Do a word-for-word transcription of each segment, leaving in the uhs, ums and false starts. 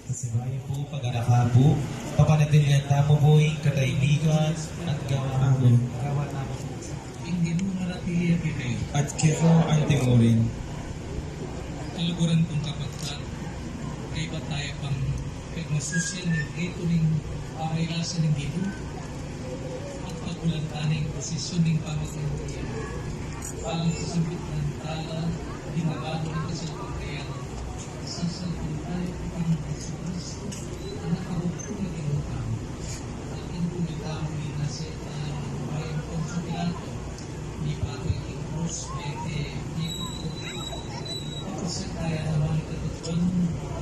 Kasibayan pu, paganakan pu, papanatilian tamu pu ing katahimikan at gawa, amen, gawa tamu pu. Ing Ginu manatili ya kekayu. At keka antimurin. Kaluguran kung kapatad, kaybat taya pang pegmasusian ning ritu ning pamagkasakit ning Ginu at pagbulantalan ning posesyon ning pamagkasakit. Pagsusumpit ng tala, ginawa mo rin sa pagkayari. Sasalpantaya ko kang Jesucristo, anak a bugtung a Ginu tamu. Atin kung ikaw ang nasa ita, bayang Poncio Pilato, mipako king krus, mete, mete. Tapos sa kaya naman katutuan,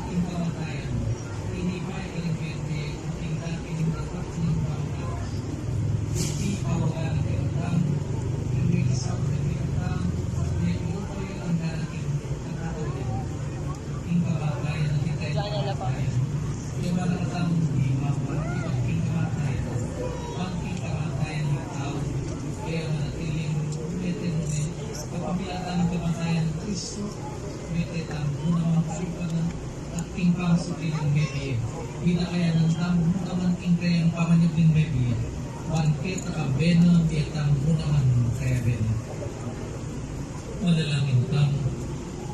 ing kamatayan, inibay ka rin mete, ing dati ning dapat ning pangkat. Iti pawagan na pinatang, ing may isaw na pinatang, at may inutoy ang darating. Ing kamatayan, ing kamatayan. Ing kamatayan, ing kamatayan, ing kamatayan, ing tau. Kaya manatiling mete nune, kapamilatan ning kamatayan ni Kristo, mete tamu naman kaybat na, at ing pangasuki nang mebie. Pinakayanan tamu naman ing kayang pamanyubling mebie. Bangkit a kabena, mete tamu naman kaya bena. Manalangin tamu.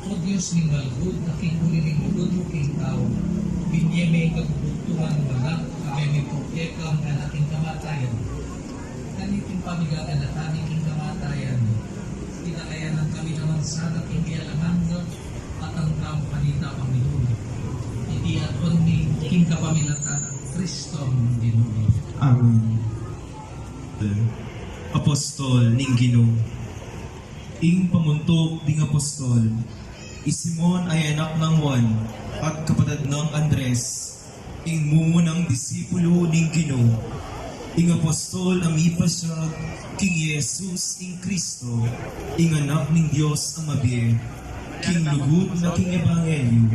O Dios ning malugud, a king uli ning lugud mu king tau, binie me ing kabubugtungan mung anak, a memipuke kang anak king kamatayan. Kaniting pamigaganatan ning kamatayan, pinakayanan kami naman sa king kayalaman na, at ang tamu kanita pamilun. Iti aduan mi king kapamilatan nang Kristong Ginu mi. Amen. Apostol ning Ginu. Ing pamuntuk ding apostol, i Simon a anak nang Juan, at kapatad nang Andres, ing mumunang disipulu ning Ginu, ing apostol a mipasyag king Jesus ing Kristo, ing Anak ning Dios a mabie, king lugud na king ebanghelyu,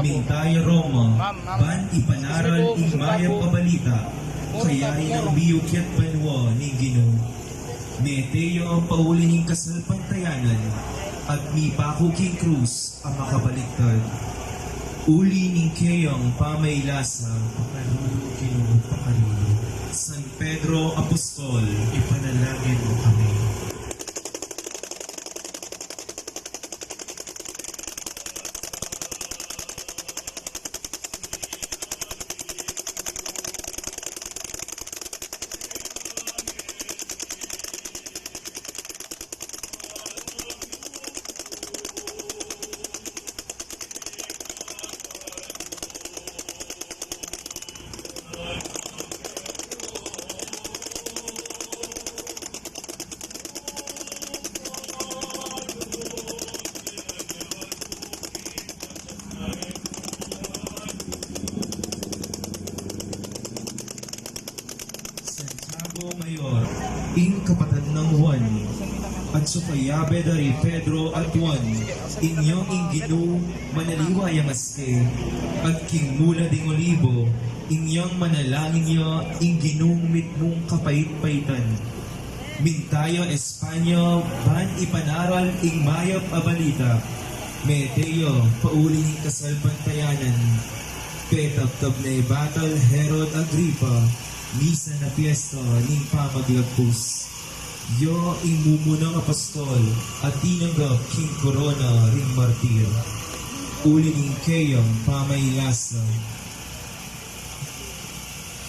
minta ya Roma, ban ipanaral ing mayap a balita, kayari nang miyukyat banua ning Ginu. Mete ya pauli ning kasalpantayanan, at mipaku king krus a makabaliktad. Uli ning keyang pamailasa, pakalulu, Ginu, pakalulu. San Pedro Apostol, ipanalangin mu kami. Santiago Mayor, ing kapatad nang Juan, at sukayabe da ri Pedro at Juan, inyang ing Ginu manaliwa yang aske, at king mula ding Olibo, inyang manalangin ya ing Ginung mitmung kapait-paitan. Minta ya Espanya ban ipanaral ing mayap a balita. Mete ya pauli ning kasalpantayanan. Petabtab na i Batal Herod Agripa, misan a piesta ning pamaglagpus. Ya ing mumunang apostol a tinanggap king korona ring martir. Uli ning keyang pamailasa.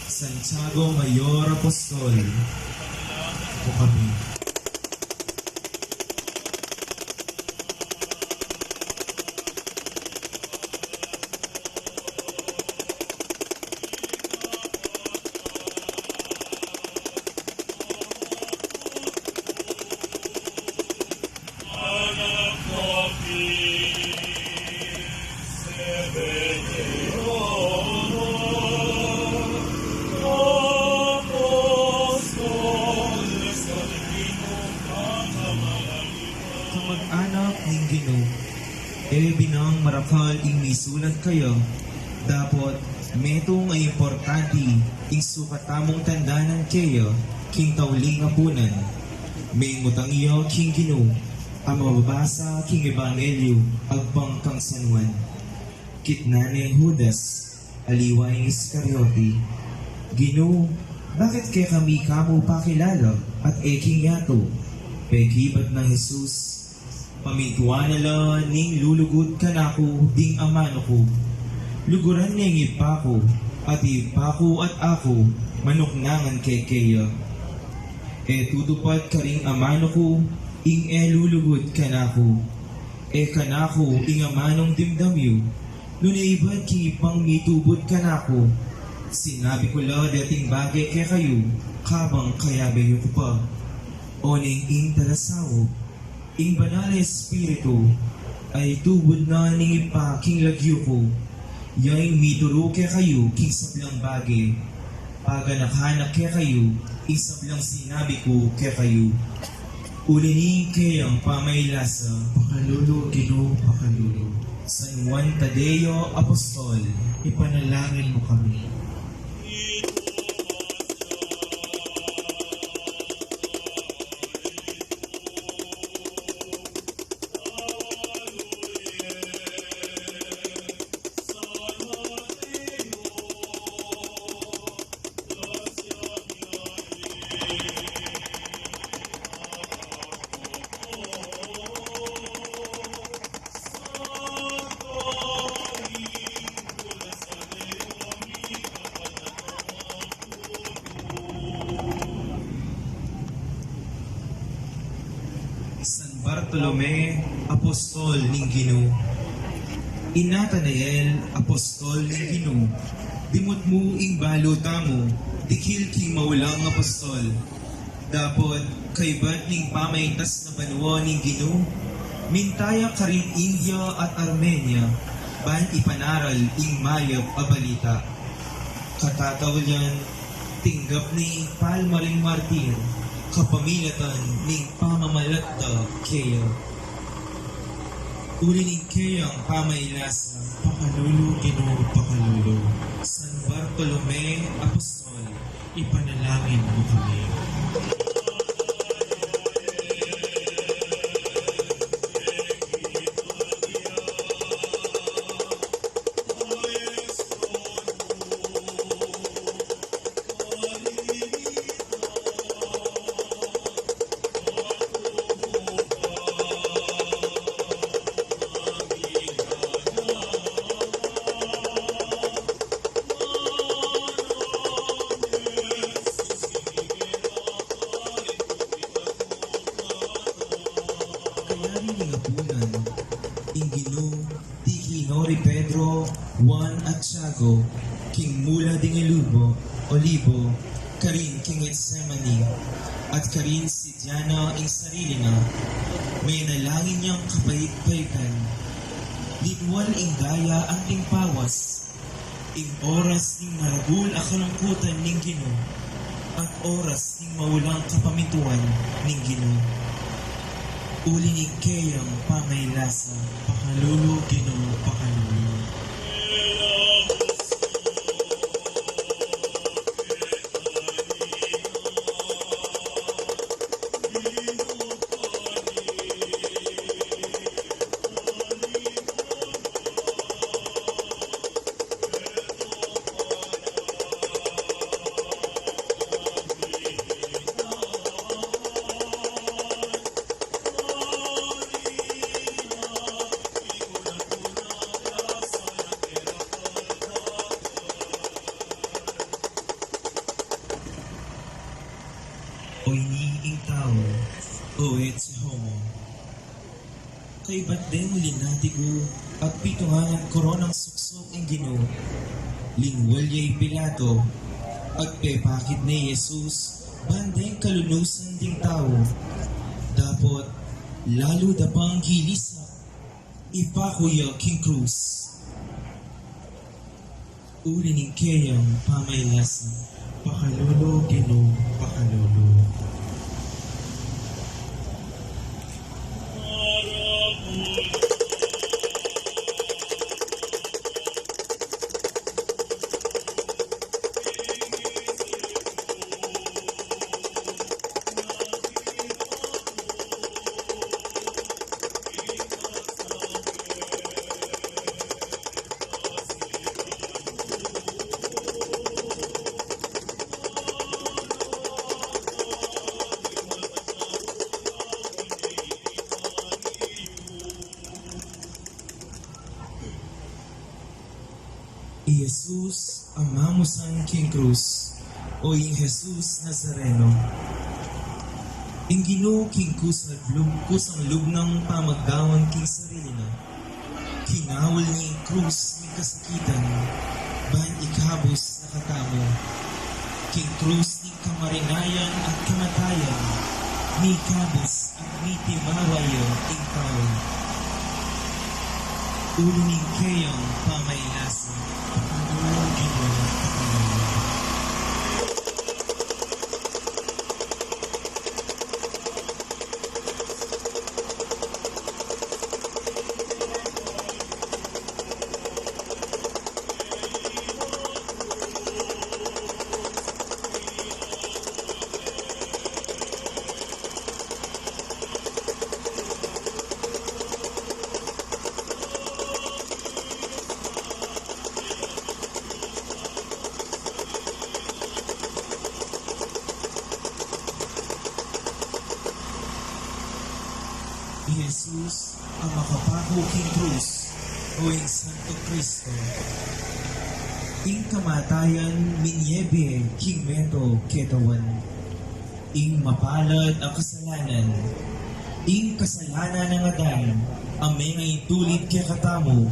Santiago Mayor Apostol, o kami. Kamag-anak ning Ginu, e binang marakal ing misulat kaya, dapot metung a importanti ing sukat tamung tandanan kaya king tauling apunan. Mengutang ya king Ginu a mababasa king Ebanghelyo agpang kang San Juan. Kitnan nang Judas, Aliwa ing Iscariote, "Ginu, bakit kekami ka mu pakilala at e king yatu?" Pekibat nang Jesus, "Pamintuan na la ning lulugud kanaku ding amanu ku. Luguran ne ing Ibpa ku, at ing Ibpa ku at aku manuknangan kekeya. E tutupad karing amanu ku ing e lulugud kanaku. E kanaku ing amanung dimdam yu, nune ibat king ibpang mitubud kanaku. Sinabi ku la deting bage kekayu, kabang kayabe yu ku pa. Oneng ing dalasaup, ing Banal a Espiritu, a itubud na ning Ibpa king lagyu ku, ya ing mituru kekayu king sablang bage, paganakan na kekayu ing sablang sinabi ku kekayu." Uli ning keyang pamailasa. Pakalulu, Ginu, pakalulu. San Juan Tadeo Apostol. Ipanalangin mu kami. San Bartolome, apostol ning Ginu. I Natanael, apostol ning Ginu. Dimut mu ing balu tamu, dikil king maulang apostol. Dapot kaybat ning pamaitas na banua ning Ginu, minta ya karin India at Armenia, ban ipanaral ing mayap a balita. Katataulian, tinggap ne ing palmaring martir, kapamilatan ning pamamalat da keya. Uli ning keyang pamailasa. Pakalulu, Ginu, pakalulu. San Bartolome Apostol, ipanalangin mu kami. Kayari ning apunan, ing Ginu, tiki no ri Pedro, Juan at Tiago, king mula ding Olibo, Olibo, karin king Getsemani, at karin sidyang ing sarili na, menalangin yang kapait-paitan. Linwal ing daya anting pawas, ing oras ning maragul a kalungkutan ning Ginu, at oras ning maulang kapamintuan ning Ginu. Uli ning keyang pamailasa. Pakalulu, Ginu, pakalulu. Oyni ing tau, o ecce homo. Kaybat deng linati ku, at pitungan koronang suksuk ing Ginu. Linwal ya i Pilato, at pepakit ne i Jesus, ban deng kalunusan ding tau. Dapot, lalu da pang gilisak, ipaku ya king krus. Uli ning keyang pamailasa. Pakalulu, Ginu, pakalulu. I Jesus a mamusan king krus, o ing Jesus Nazareno. Ing Ginu king kusang lub, kusang lub nang pamagdaun king sarili na, kinaul ne ing krus ning kasakitan, ban ikabus na katamu. King krus ning kamarinayan at kamatayan, mikabus at mitimawa ya ing tau. Uli ning keyang pamailasa, pakalulu, Ginu, pakalulu. I Jesus a makapaku king krus, o ing Santo Cristo. Ing kamatayan minyebie king metung ketawan. Ing mapalad a kasalanan, ing kasalanan nang Adan, a mengaitulid kekatamu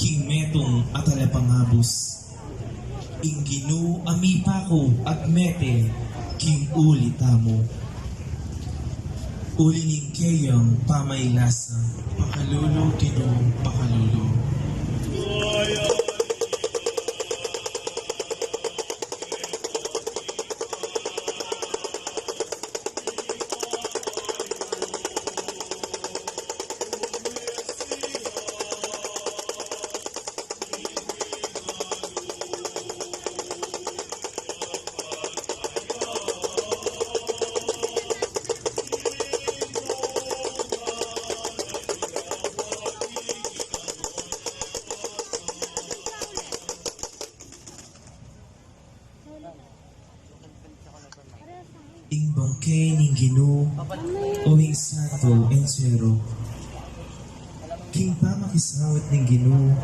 king metung a talapangabus. Ing Ginu a mipaku at mete king uli tamu. Uli ning keyang pamailasa, pakalulu, Ginu, pakalulu. Ing bangke ning Ginu, o ing Santo Entierro. King pamakisaut ning Ginu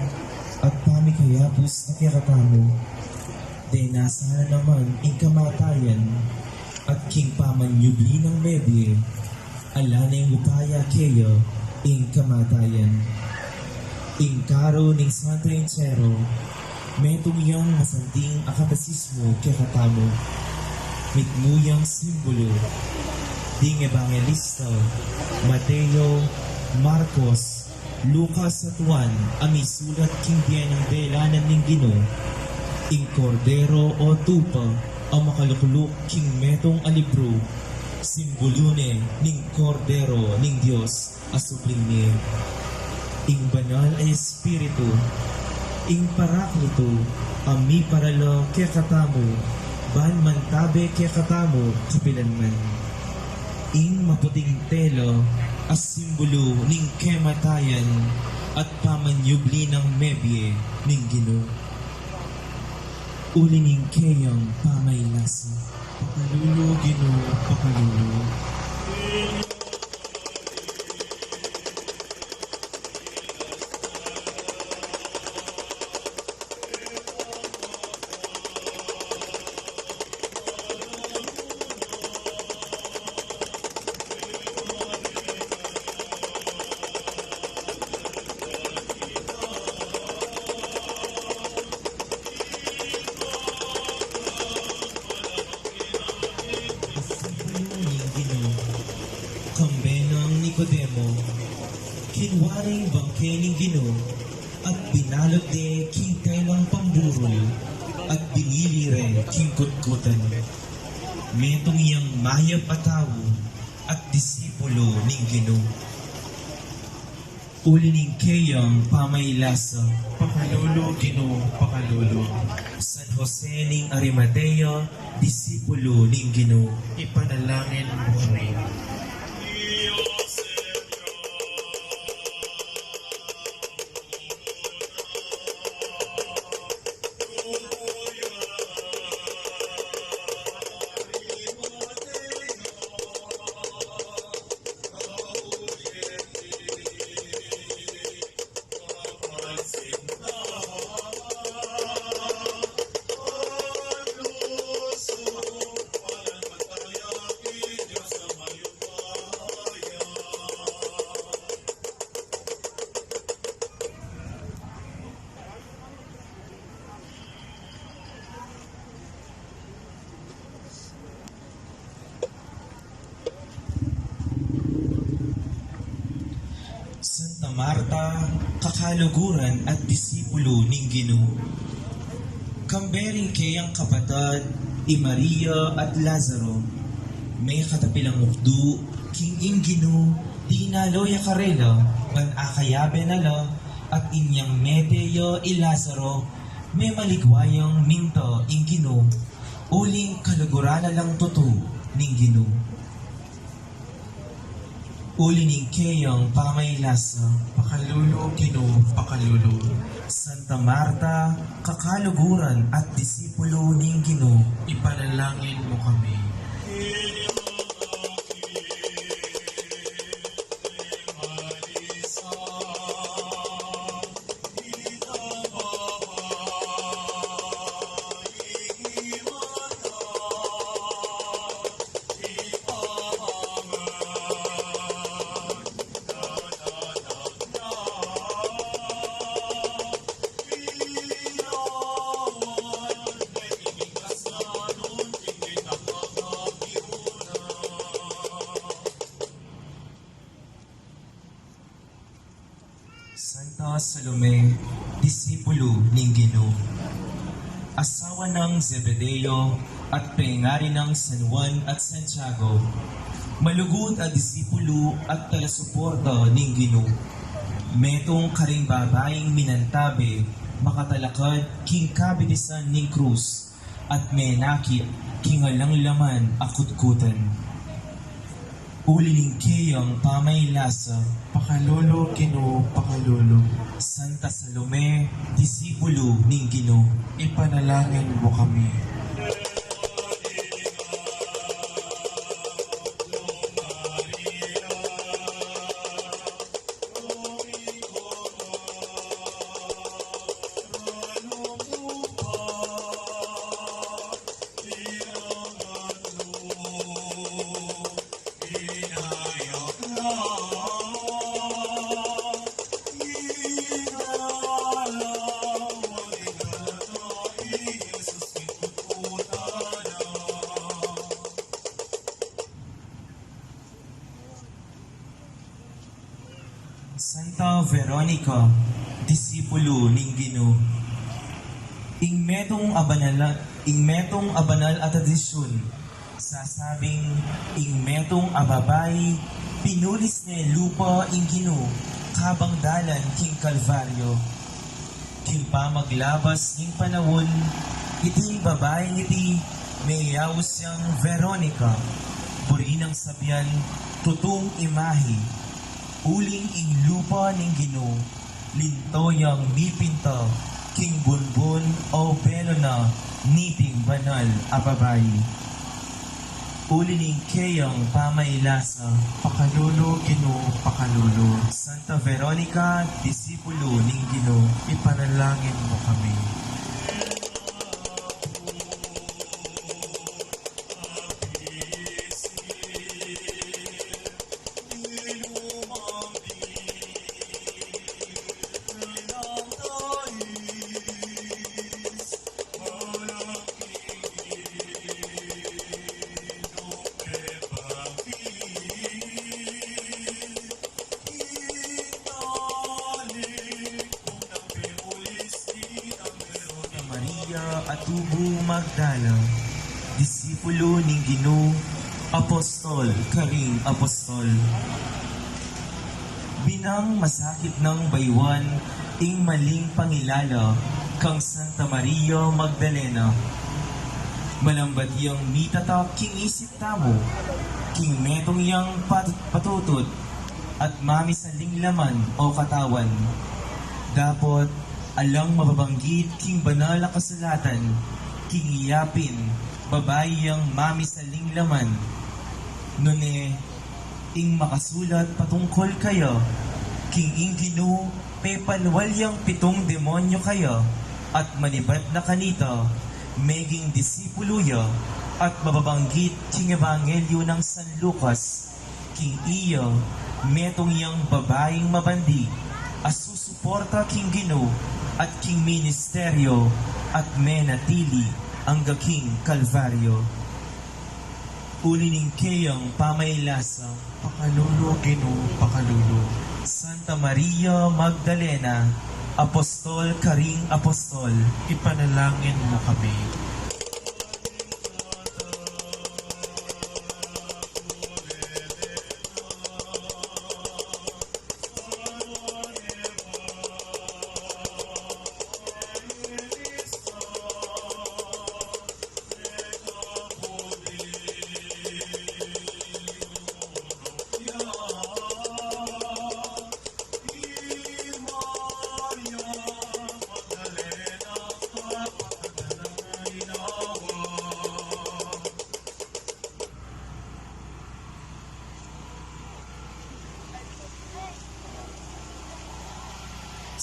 at pamikayabus na kekatamu, dinasan na naman ing kamatayan, at king pamanyubli nang mebie, ala neng upaya keya ing kamatayan. Ing karu ning Santo Entierro, metung yang masanting a katekismu kekatamu. Mitmu yang simbulu ding ebanghelista Mateo, Marcos, Lucas at Juan a misulat king bie nang delanan ning Ginu. Ing Kordero o tupa a makalukluk king metung a libru, simbulu ne ning Kordero ning Dios a subling mie. Ing Banal a Espiritu, ing Parakleto, a miparala kekatamu ban mantabe kekatamu kapilan man. Ing maputing tela a simbulu ning kematayan at pamanyubli nang mebie ning Ginu. Uli ning keyang pamailasa, pakalulu, Ginu, pakalulu. Kambe nang Nicodemo, kinua ne ing bangke ning Ginu, at binalut de king telang pamburul, at binili re king kutkutan. Metung yang mayap a tau at disipulu ning Ginu. Uli ning keyang pamailasa, pakalulu, Ginu, pakalulu. San Jose ning Arimatea, disipulu ning Ginu. Ipanalangin mu kami. Marta, kakaluguran at disipulu ning Ginu. Kambe ring keyang kapatad, i Maria at Lazaro, mekatapi lang mukdu king ing Ginu, dinalo ya karela ban akayabe na la, at inyang mete ya i Lazaro, memaligwa yang minta ing Ginu, uling kaluguran na lang tutu ning Ginu. Uli ning keyang pamailasa. Pakalulu, Ginu, pakalulu. Santa Marta, kakaluguran at disipulu ning Ginu. Ipanalangin mu kami. Santa Salome, disipulu ning Ginu. Asawa nang Zebedeo at pengari nang San Juan at Santiago. Malugud a disipulu at talasuporta ning Ginu. Metung karing babaing minantabe, makatalakad king kabitisan ning krus, at menakit king alang laman a kutkutan. Uli ning keyang pamailasa. Pakalulu, Ginu, pakalulu. Santa Salome, disipulu ning Ginu. Ipanalangin mu kami. Santa Veronica, disipulu ning Ginu. Ing metung a banal a, ing metung a banal a tradisyun, sasabing ing metung a babai, pinulis ne lupa ing Ginu, kabang dalan king Kalbaryo. King pamaglabas ning panaun, iting babaing iti, meyaus yang Veronica, buri nang sabian, tutung imahe. Uling ing lupa ning Ginu, linto yang mipinta, king bunbun o belo na niting banal a babai. Uli ning keyang pamailasa. Pakalulu, Ginu, pakalulu. Santa Veronica, disipulu ning Ginu. Ipanalangin mu kami. Maria a tubu Magdala, disipulu ning Ginu, apostol karing apostol. Binang masakit nang baywan ing maling pangilala kang Santa Maria Magdalena. Malambat yang mitatak king isip tamu, king metung yang pat-, patutut at mamisaling laman o katawan. Dapot alang mababanggit king banal a kasulatan, king iya pin babai yang mamisaling laman. Nune, ing makasulat patungkul kaya, king ing Ginu, pepalwal yang pitung demonyo kaya, at manibat na kanita, meging disipulu ya, at mababanggit king Ebanghelyo nang San Lucas, king iya, metung yang babaing mabandi, a susuporta king Ginu, at king ministeryo, at menatili angga king Kalbaryo. Uli ning keyang pamailasa. Pakalulu, Ginu, pakalulu. Santa Maria Magdalena, apostol karing apostol, ipanalangin mu kami.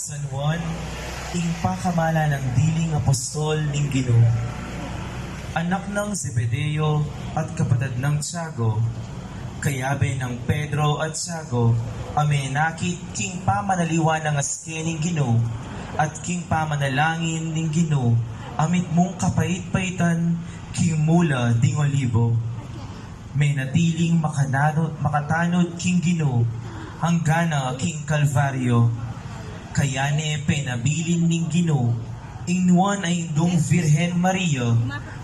San Juan, ing pakamalan nang diling apostol ning Ginu. Anak nang Zebedeo at kapatad nang Tiago, kayabe nang Pedro at Tiago, a menakit king pamanaliwa nang aske ning Ginu, at king pamanalangin ning Ginu, a mitmung kapait-paitan king mula ding olibo. Menatiling makananu-, makatanud king Ginu, angga na king Kalbaryo. Kaya ne penabilin ning Ginu ing nuan a Indung Virgen Maria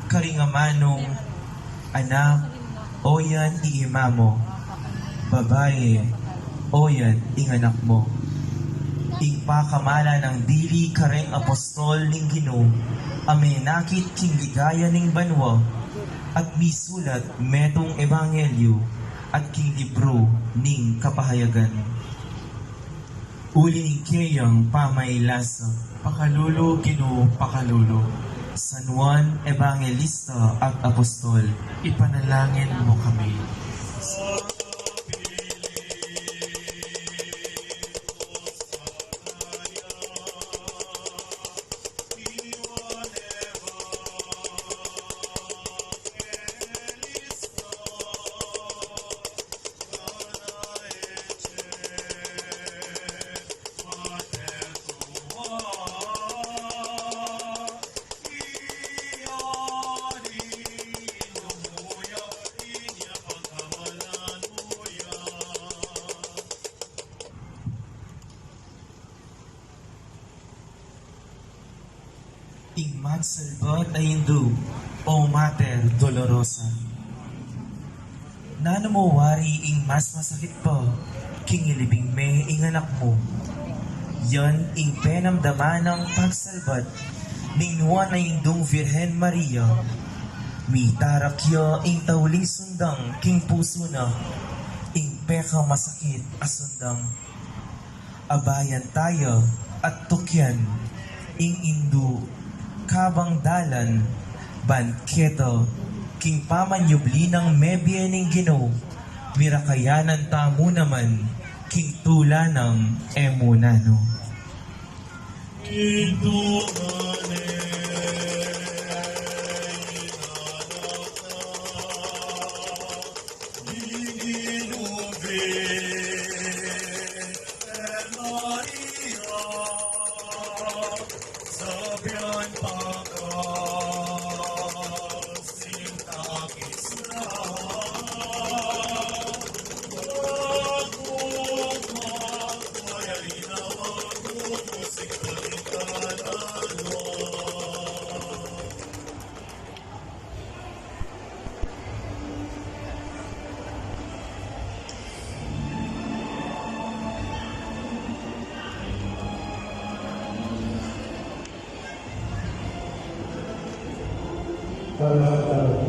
karing amanung, "Anak, oyan ing ima mu. Babai, oyan ing anak mu." Ing pakamalan nang dili kareng apostol ning Ginu, a menakit king ligaya ning banua, at misulat metung ebanghelyu, at king libru ning kapahayagan. Uli ning keyang pamailasa. Pakalulu, Ginu, pakalulu. San Juan, Ebangelista at Apostol, ipanalangin mu kami. Ing masalbat a Indu, o Mater Dolorosa. Nanu mu wari ing mas masakit pa king ilibing me ing anak mu? Yan ing penamdaman nang pagsalbat ning nuan a Indung Virgen Maria. Mitarak ya ing tauling sundang king pusu na, ing pekamasakit a sundang. Abayan taya at tukyan ing Indu kabang dalan ban keta king pamanyubli nang mebie ning Ginu, mirakayanan tamu naman king tula nang e mu nanu. Para, para.